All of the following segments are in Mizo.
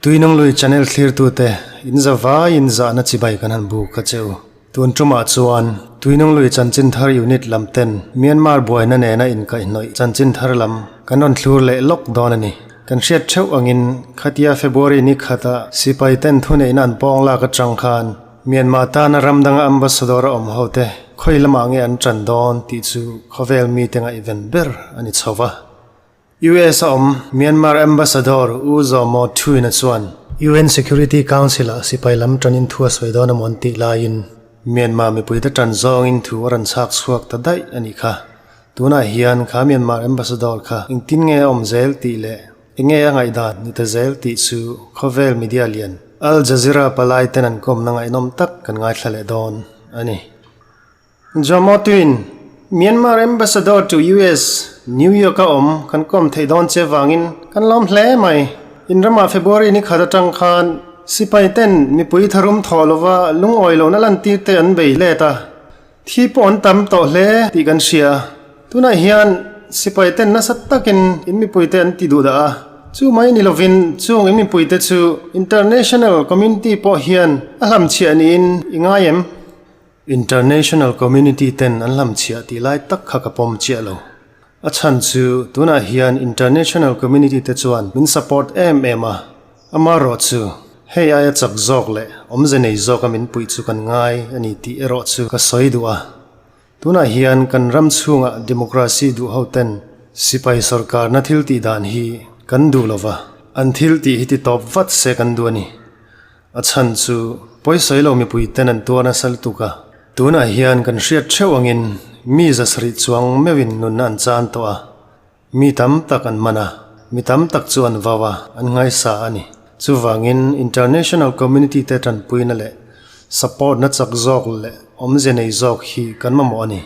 Tuinunglui channel thlirtute in za vaiin zahna chibai kan han buk a che u. Tun tumah chuan Tuinunglui chanchin thar unit lam ten Myanmar buaina nena inkaihhnawih chanchin thar lam kan rawn thlur leh lawk dawn a ni. Kan hriat theuh angin khatia February ni khata sipai ten thuneihna an pawng lak atang khan Myanmar tana ram danga ambassador a awm hote khawi lamah nge an tan dawn tih chu khawvel mite ngaihven ber a ni chho va. US a awm Myanmar Ambassador U Zaw Maw Thwin-a chuan UN Security Council-ah sipai lam tanin thu a sawi dawn a mawn tih laiin Myanmar mipuite tan zawngin thu a rawn chhak chhuak ta daih a nih kha. Tunah hian kha Myanmar Ambassador kha engtin nge a awm zel tih leh enge a ngaihdan ni ta zel tih chu khawvel media lian Al Jazeera palai ten an kawmna ngaihnawm tak kan ngaithla leh dawn a ni. Jomo Twin, Myanmar Ambassador to US, New York a awm kan kawm theih dawn che vangin kan lawm hle mai. In ramah February ni khat atang khan sipai ten mipui tharum thawh lova lungawi lohna lantir te an bei let a, thi pawh an tam tawh hle tih kan hria. Tunah hian sipai ten nasa takin in mipui te an ti duh dah a, chu mai ni lovin chung in mipui te chu international community pawh hian a hlamchhiah niin i ngai em? International community ten an hlamchhiah tih lai tak kha ka pawm chiah lo. A chhan chu tunah hian international community te chuan min support em em a, amarawh chu hei aia chak zawk leh awmze nei zawka min puih chu kan ngai a ni tih erawh chu ka sawi duh a. Tunah hian kan ram chhungah democracy duh ho ten sipai sorkarna thil tih dan hi kan duh lova, an thil tih hi ti tawp vat se kan duh a ni. A chhan chu pawisawi lo mipui ten an tuar nasa lutuk a, tunah hian kan hriat theuh angin mi zasarih chuang meuhin nunna an chan tawh a, mi tam tak an man a, mi tam tak chu an vau a, an ngaisa a ni. Chuvangin international community te tanpuina leh support na chak zawk leh awmze nei zawk hi kan mamawh a ni.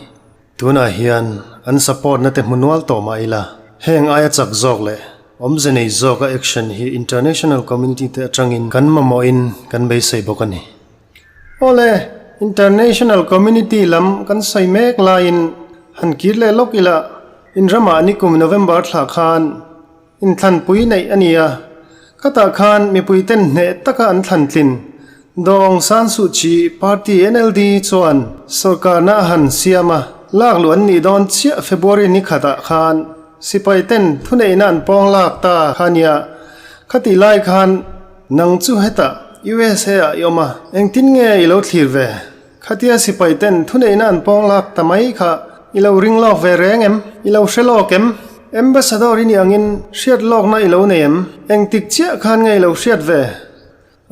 Tunah hian an support na te hmu nual tawh mah ila, heng aia chak zawk leh awmze nei zawka action hi international community te atangin kan mamawhin kan beisei bawk a ni. Awle, international community lam kan sawi mek laiin han kir leh lawk ila, in ramah nikum November thla khan Inthlanpui neih a ni a, khatah khan mipui ten hneh taka an thlan tlin. Daw Aung San Suu Kyi party NLD chuan sorkarna a han siam a, lak luh an nih dawn chiah February ni khatah khan sipai ten thuneihna an pawng lak ta kha nia, khatih lai khan nang chu hetah USA ah i awm a, engtin nge i lo thlir ve? Khatia sipai ten thuneihna an pawng lak ta mai kha i lo ring lawk ve reng em? I lo hre lawk em? Ambassador i nih angin hriat lawkna i lo nei em? Engtik chiah khan nge i lo hriat ve?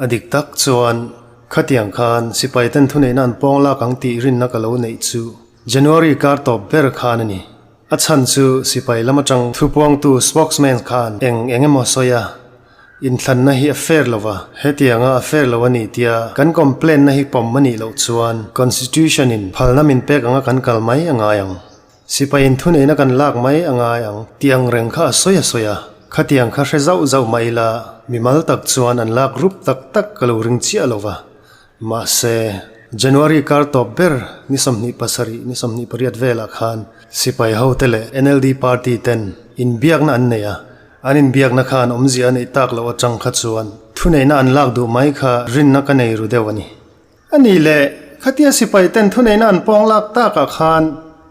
A dik tak chuan khatiang khan sipai ten thuneihna an pawng lak ang tih rinna ka lo neih chu January kar tawp ber khan a ni. A chhan chu sipai lam atang thupuangtu spokesman khan eng eng emaw sawi a, Inthlanna hi a fair lo va, hetianga a fair lo a ni tia kan complaint na hi pawm a nih loh chuan Constitution in phalna min pek anga kan kal mai a ngai ang. Sipai in thuneihna kan lak mai a ngai ang tih ang reng kha a sawi a sawi a, khatiang kha hre zauh zauh mah ila mimal tak chuan an lak rup tak tak ka lo ring chiah lo va. Mahse, January kar tawp ber ni 27 ni 28 velah khan sipai hote leh NLD party ten inbiakna an nei a, An inbiakna khan awmzia a neih tak loh atang kha chuan thuneihna an lak duh mai kha rinna ka nei ru deuh a ni. A nih leh, khatia sipai ten thuneihna an pawng lak takah khan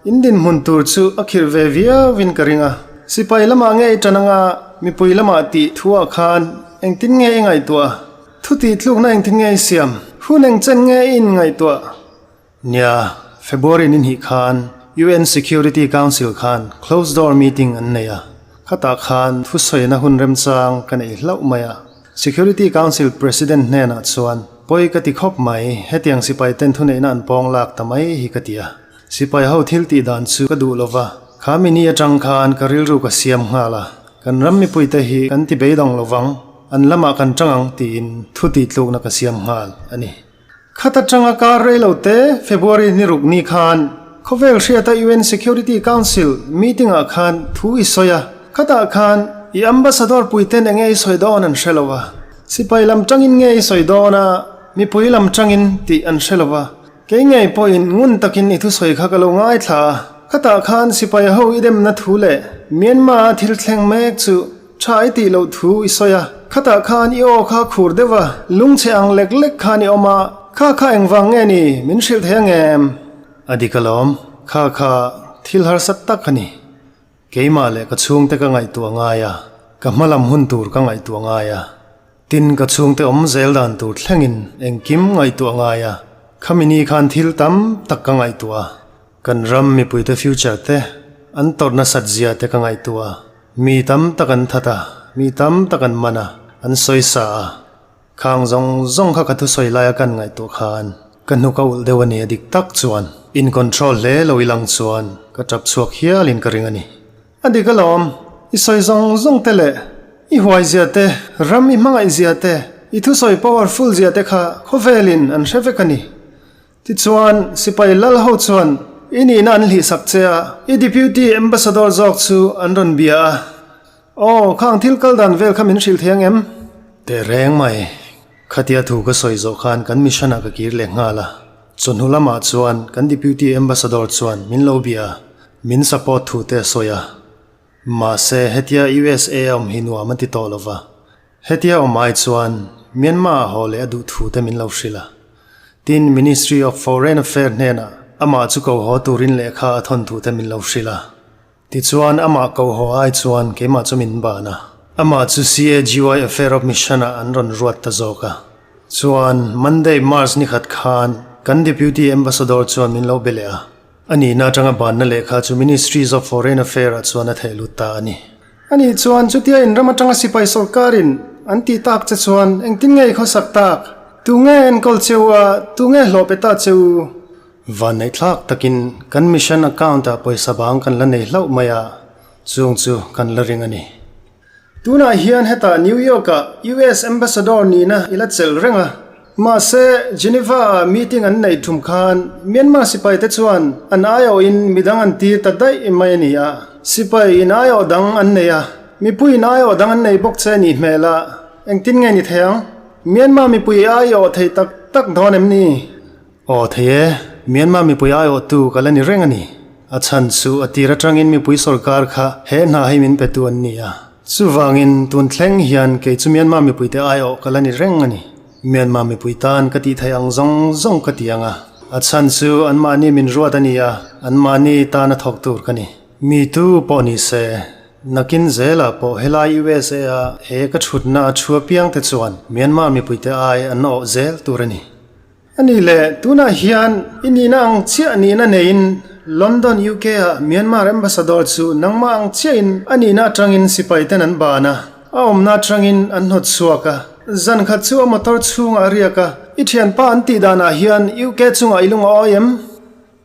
in dinhmun tur chu a khirh ve viauin ka ring a. Sipai lamah nge i tan anga mipui lamah tih thuah khan engtin nge i ngaihtuah? Thu tih tlukna engtin nge i siam? Hun engchen nge i inngaihtuah? Nia, February ni hnih khan UN Security Council khan closed door meeting an nei a, khatah khan thusawiina hun remchang ka nei hlauh mai a. Security Council President hnenah chuan, Pawi ka ti khawp mai, hetiang sipai ten thuneihna an pawng lak ta mai hi ka ti a. Sipai ho thil tih dan chu ka duh lova, kha mini atang khan ka rilru ka siam nghal a, kan ram mipuite hi kan ti beidawng lovang, an lamah kan tang ang tiin thu tih tlukna ka siam nghal a ni. Khat atanga kar rei lo te, February ni ruk ni khan khawvel hriata UN Security Council meeting ah khan thu i sawi a, khatah khan i ambassador puiten enge i sawi dawn an hre lo a, sipai lam tangin nge i sawi dawn a, mipui lam tangin tih an hre lo a, kei ngei pawhin ngun takin i thusawi kha ka lo ngaithla a, khatah khan sipai ho i demna thu leh Myanmar a thil thleng mek chu. Tha i tih loh thu i sawi a, khatah khan i aw kha khur deuh a, lungchhe ang lek lek khan i awm a, kha kha engvang nge ni min hrilh thei ang em? A dik alawm, kha kha thil harsa tak a ni. Keimah leh ka chhungte ka ngaihtuah ngai a, ka hmalam hun tur ka ngaihtuah ngai a. Tin, ka chhungte awm zel dan tur thlengin engkim ngaihtuah ngai a, khami ni khan thil tam tak ka ngaihtuah a, kan ram mipuite future te an tawrh nasat zia te ka ngaihtuah a, mi tam tak an that a, mi tam tak an man a, an sawi sa a, khang zawng zawng kha ka thusawi laia kan ngaihtuah khan ka hnuk a ulh deuh a ni a dik tak chuan in control hle lo ilang chuan ka tap chhuak hialin ka ring a ni. A dik alawm, i sawi zawng zawng te leh i huai zia te, ram i hmangaih zia te, i thusawi powerful zia te kha khawvelin an hre vek a ni. Tichuan, sipai lal ho chuan i nihna an hlihsak che a, i deputy ambassador zawk chu an rawn bia a. Aw, khang thil kal dan vel kha min hrilh thei ang em? Tehreng mai, khatia thu ka sawi zawh khan kan mission ah ka kir leh nghal a. Chawhnu lamah chuan kan Deputy Ambassador chuan min lo bia a, min support thu te a sawi a. Mahse, hetia USA a awm hi nuam a ti tawh lo va. Hetia awm ai chuan Myanmar a haw leh a duh thu te min lo hrilh a. Tin, Ministry of Foreign Affair hnenah amah chu ko haw turin lehkha a thawn thu te min lo hrilh a. Tichuan, amah ko haw ai chuan keimah chu min ban a. Amah chu CAGY Affair of Mission ah an rawn ruat ta zawk a. Chuan, Monday, March ni khat khan kan Deputy Ambassador chuan min lo be leh a. A nihna atanga banna lehkha chu Ministries of Foreign Affair ah chuan a theih lut ta a ni. Ani chuan chutia in ram atanga sipai sawrkarin an tih tak che chuan engtin nge i khawsak tak? Tu nge enkawl cheu a, tu nge hlawh pe ta cheu? Vanneih thlak takin kan mission account ah pawisa bang kan la nei hlauh mai a, chung chu kan la ring a ni. Tunah hian hetah New York ah US Ambassador nihna i la chelh reng a, mahse Geneva ah meeting an neih thum khan Myanmar sipai te chuan an aiawhin midang an tir ta daih mai a ni a, sipai in aiawh dang an nei a, mipui in aiawh dang an nei bawk che nih hmel a, engtin nge ni thei ang? Myanmar mipui aiawh thei tak tak dawn em ni? Aw thei e, Myanmar mipui aiawhtu ka la ni reng a ni. A chhan chu a tir atangin mipui sorkar kha he hna hi min petu an ni a. Chuvangin tun thleng hian kei chu Myanmar mipuite aiawh ka la ni reng a ni. Myanmar mipui tan ka tih theih ang zawng zawng ka ti ang a. A chhan chu anmahni min ruat a ni a, anmahni tana thawk tur ka ni. Mi tu pawh ni se, nakin zelah pawh helai USA a he ka thutna a thu apiangte chuan Myanmar mipuite ai an awh zel tur a ni. A ni le, tunah hian i nihna ang chiah nihna neiin London, UK ah Myanmar Ambassador chu nangmah ang chiahin a nihna atangin sipai ten an ban a, a awmna atangin an hnawt chhuak a. Zan khat chu a motor chhungah a riak a, i thianpa an tih danah hian UK chungah i lung a awi em?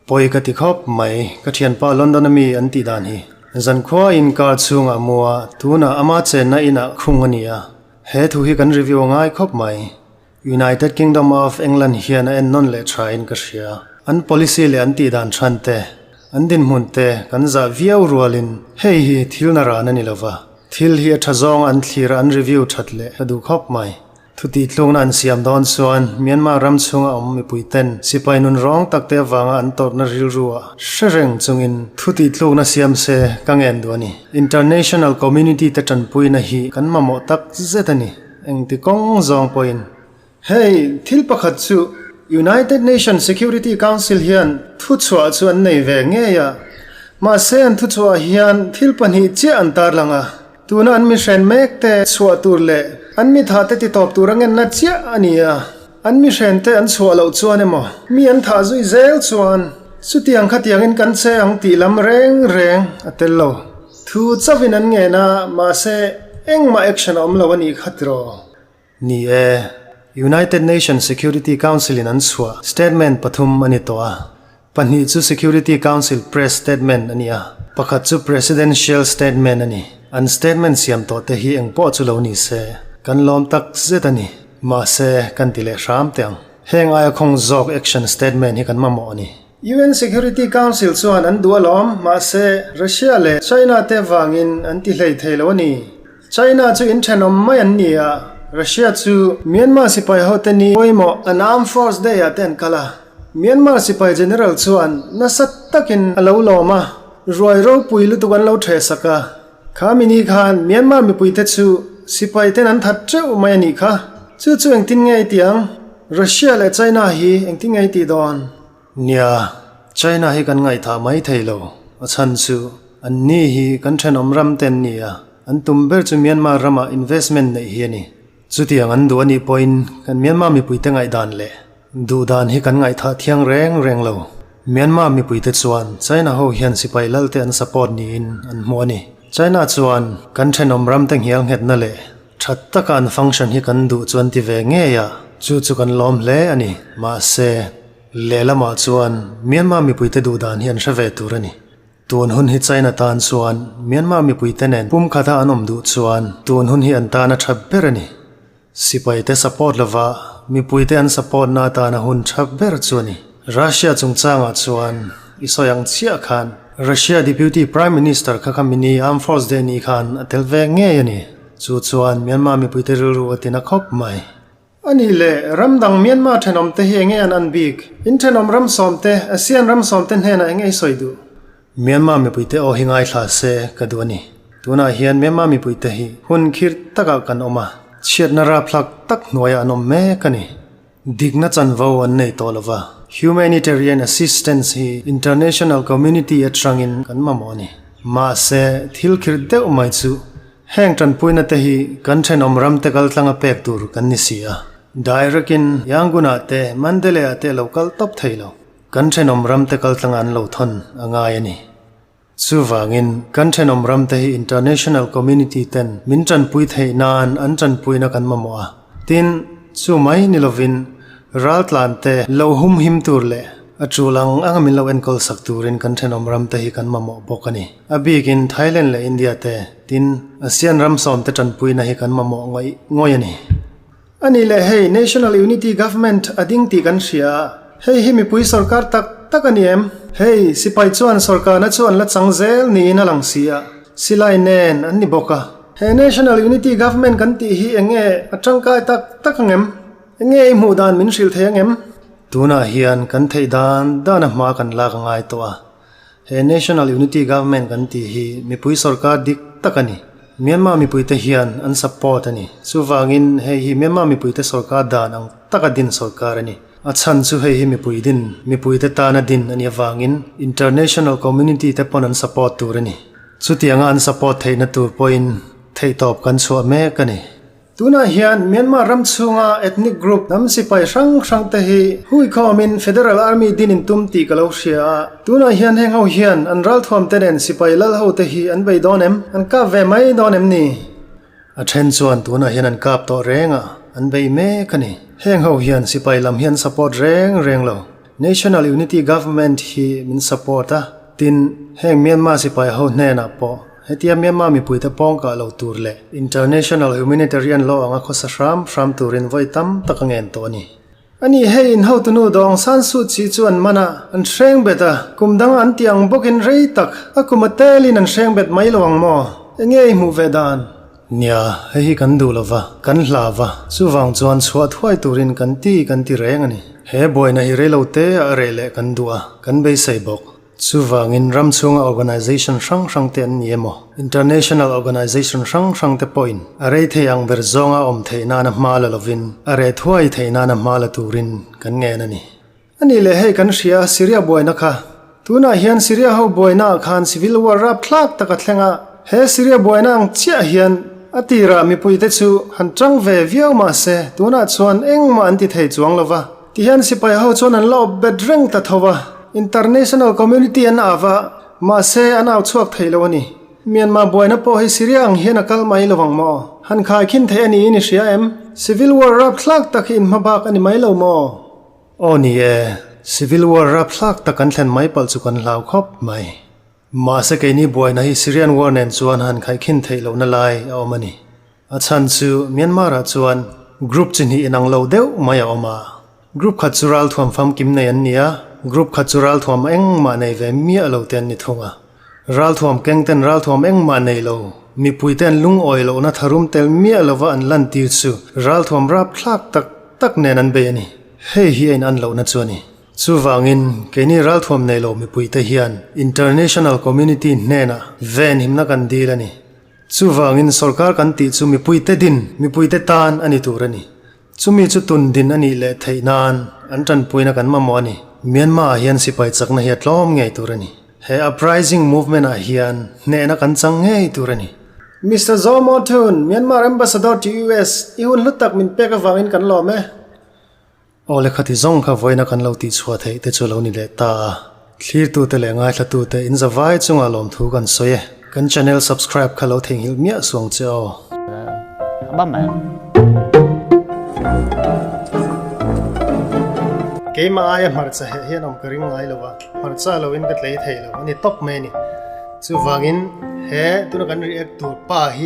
Pawi ka ti khawp mai, ka thianpa London ami an tih dan hi. Zankhua in car chhungah mu a, tunah ama chenna inah khung a ni a. He thu hi kan review a ngai khawp mai. United Kingdom of England hian a en nawn leh tha in ka hria. An policy leh an tih dan than te, an dinhmun te kan zah viau rualin hei hi thil na ran a ni lova. Thil hi a tha zawng an thlir a an review that leh ka duh khawp mai. Thutih tlukna an siam dawn chuan Myanmar ram chhunga awm mipui ten sipai nun rawng tak te avanga an tawrhna rilru ah hre reng chungin thutih tlukna siam se ka ngen duh a ni. International community te tanpuina hi kan mamawh tak zet a ni. Engti kawng zawng pawhin hei thil pakhat chu United Nations Security Council hian thuchhuah chu an nei ve ngei a, mahse an thuchhuah hian thil pahnih chiah an tarlang a, tuna an mihren mek te chhuah tur leh an mitha te titawp tur a ngenna chiah a ni a, an mihren te an chhuah loh chuan emaw mi an thah zui zel chuan chutiang khatiangin kan che ang tih lam reng reng a tel lo. Thu chauhin an ngen a, mahse engmah action a awm lo a nih kha tiraw? Ni e, United Nations Security Council in an chhuah statement pathum a ni tawh a, pahnih chu Security Council press statement a ni a, pakhat chu Presidential statement a ni. An statement siam tawh te hi engpawh chu lo ni se, kan lawm tak zet a ni. Mahse, kan ti leh hram teh ang. Heng aia khawng zawk action statement hi kan mamawh a ni. UN Security Council chuan an duh alawm, mahse Russia leh China te vangin an ti hlei thei lo a ni. China chu inthenawm mai an ni a, Russia chu Myanmar sipai hote ni pawimawh an Armed Force Day ah te an kal a. Myanmar sipai General chuan nasa takin a lo lawm a, ruai ropui lutuk an lo thehsak a. Kha mini khan Myanmar mipuite chu sipai ten an that teuh mai a nih kha. Chu chu engtin nge i tih ang? Russia leh China hi engtin nge i tih dawn? Nia, China hi kan ngaihthah mai thei lo. A chhan chu an ni hi kan thenawm ram te an ni a, an tum ber chu Myanmar ramah investment neih hi a ni. Chutiang an duh a nih pawhin kan Myanmar mipuite ngaihdan leh duhdan hi kan ngaihthah thiang reng reng lo. Myanmar mipuite chuan China ho hian sipai lalte an support niin an hmu a ni. China chuan kan thenawm ramte nghial nghetna leh that taka an function hi kan duh chu an ti ve ngei a, chu chu kan lawm hle a ni. Mahse, lehlamah chuan Myanmar mipuite duhdan hi an hre ve tur a ni. Tun hun hi China tan chuan Myanmar mipuite nen pumkhata an awm duh chuan tun hun hi an tan a tha ber a ni. Sipaite support lova mipuite an support na atana hun tha ber chu a ni. Russia chungchangah chuan i sawi ang chiah khan Russia Deputy Prime Minister kha kha mini Armed Force Day ni khan a tel ve ngei a ni. Chu chuan Myanmar mipuite rilru a tina khawp mai. A nih leh, ram dang Myanmar thenawm te hi enge an an bik? In thenawm ram sawm te, ASEAN ram sawm te hnenah enge i sawi duh? Myanmar mipuite aw hi ngaithla se ka duh a ni. Tunah hian Myanmar mipuite hi hun khir takah kan awm a, chhiatna rapthlak tak hnuaiah an awm mek a ni. Dikna chanvo an nei tawh lova, humanitarian assistance hi international community atangin kan mamawh a ni. Mahse, thil khirh deuh mai chu Heng tanpuina te hi kan thenawm ram te kal tlanga pek tur kan ni si a. Direct in Yangon ah te Mandalay ah te lo kal tawp thei lo. Kan thenawm ram te kal tlanga an lo thawn a ngai a ni. Chuvangin kan thenawm ram te hi international community ten min tanpui theih nan an tanpuina kan mamawh a. Tin, chu mai ni lovin raltlan te lo humhim tur leh a tul ang anga min lo enkawl sak turin kan thenawm ram te hi kan mamawh bawk a ni. A bikin Thailand leh India te, tin, ASEAN ram sawmte tanpuina hi kan mamawh ngawih ngawih a ni. A nih leh hei National Unity Government a ding tih kan hria a, hei hi mipui sorkar tak tak a ni em? Hei, sipai chuan sorkarna chu an la chang zel niin a lang si a, silai nen an ni bawk a. He National Unity Government kan tih hi eng nge a tangkai tak tak ang em? Eng nge i hmuh dan min hrilh thei ang em? Tunah hian kan theih dan dan a hma kan lak a ngai tawh a. He National Unity Government kan tih hi mipui sorkar dik tak a ni. Myanmar mipuite hian an support a ni. Chuvangin hei hi Myanmar mipuite sorkar dan ang taka din sorkar a ni. A chhan chu hei hi mipui din, mipuite tana din a nih avangin international community te pawn an support tur a ni. Chutianga an support theihna tur pawhin theihtawp kan chhuah mek a ni. Tunah hian Myanmar ram chhunga ethnic group hnam sipai hrang hrang te hi huikhawmin Federal Army din in tum tih ka lo hria a. Tunah hian heng ho hian an ralthuam te nen sipai lal ho te hi an bei dawn em? An kap ve mai dawn em ni? A then chuan tunah hian an kap tawh reng a, an bei mek a ni. Heng ho hian sipai lam hi an support reng reng lo. National Unity Government hi min support a, tin, heng Myanmar sipai ho hnenah pawh hetia Myanmar mipuite pawng kah lo tur leh International Humanitarian Law anga khawsa hram hram turin vawi tam tak a ngen tawh a ni. A ni, hei in hotunu Dawng San Suu Kyi chu an man a, an hreng bet a, kum dang an tih ang bawkin rei tak a kum a telin an hreng bet mai lo ang maw? Enge i hmuh ve dan? Nia, hei hi kan duh lova, kan hla va, chuvang chuan chhuah thuai turin kan ti kan ti reng a ni. He buaina hi reilo te a reh leh kan duh a, kan beisei bawk. Chuvangin ram chhunga organisation hrang hrang te an ni emaw, international organisation hrang hrang te pawhin a rei thei ang ber zawnga awm theih nana hma la lovin, a reh thuai theih nana hma la turin kan ngen a ni. A nih leh hei kan hria Syria buaina kha. Tunah hian Syria ho buaina ah khan civil war rapthlak tak a thleng a, he Syria buaina ang chiah hian a tirah mipuite chu han tang ve viau mah se tunah chuan engmah an ti thei chuang lo va. Tihian sipai ho chuan an la awp bet reng ta tho va, international community an au va, mahse an au chhuak thei lo a ni. Myanmar buaina pawh hi Syria ang hian a kal mai lo ang maw? Han khaikhin theih a niin i hria em? Civil war rapthlak tak hi inhmabak a ni mai lo maw? Aw ni e, Civil War rapthlak tak kan thlen mai palh chu kan hlau khawp mai. Mahse keini buaina hi Syrian War nen chuan han khaihkhin theih lohna lai a awm a ni. A chhan chu Myanmar ah chuan group chi hnih inang lo deuh mai a awm a. Group khat chu ralthuam famkim nei an ni a, group khat chu ralthuam engmah nei ve miah lo te an ni thung a. Ralthuam keng ten ralthuam engmah nei lo, mipui te an lungawi lohna tharum tel miah lova an lantir chu ralthuam rapthlak tak tak nen an bei a ni. Hei hi a in an lohna chu a ni. Chuvangin, keini ralthuam nei lo mipui te hian international community hnenah venhimna kan dil a ni. Chuvangin sorkar kan tih chu mipuite din, mipuite tan a ni tur a ni. Chumi chu tun din a nih leh theih nan an tanpuina kan mamawh a ni. Myanmar ah hian sipai chakna hi a tlawm ngei tur a ni. He uprising movement ah hian hnehna kan chang ngei tur a ni. Mister Zaw Maw Htun, Myanmar Ambassador to US, i hun hlu tak min pek avangin kan lawm e. Aw le khati zawng kha vawiina kan lo tihchhuah theih te chu lo ni leh ta a, thlirtute leh ngaithlatute in zavai chungah lawmthu kan sawi e. Kan channel subscribe kha lo theihnghilh miah suang che aw. Keimah aia hmarcha heh hian awm ka ring ngai lo a, hmarcha loin ka tlei thei lo a ni tawp mai a ni. Chuvangin he tuna kan react tur pa hi.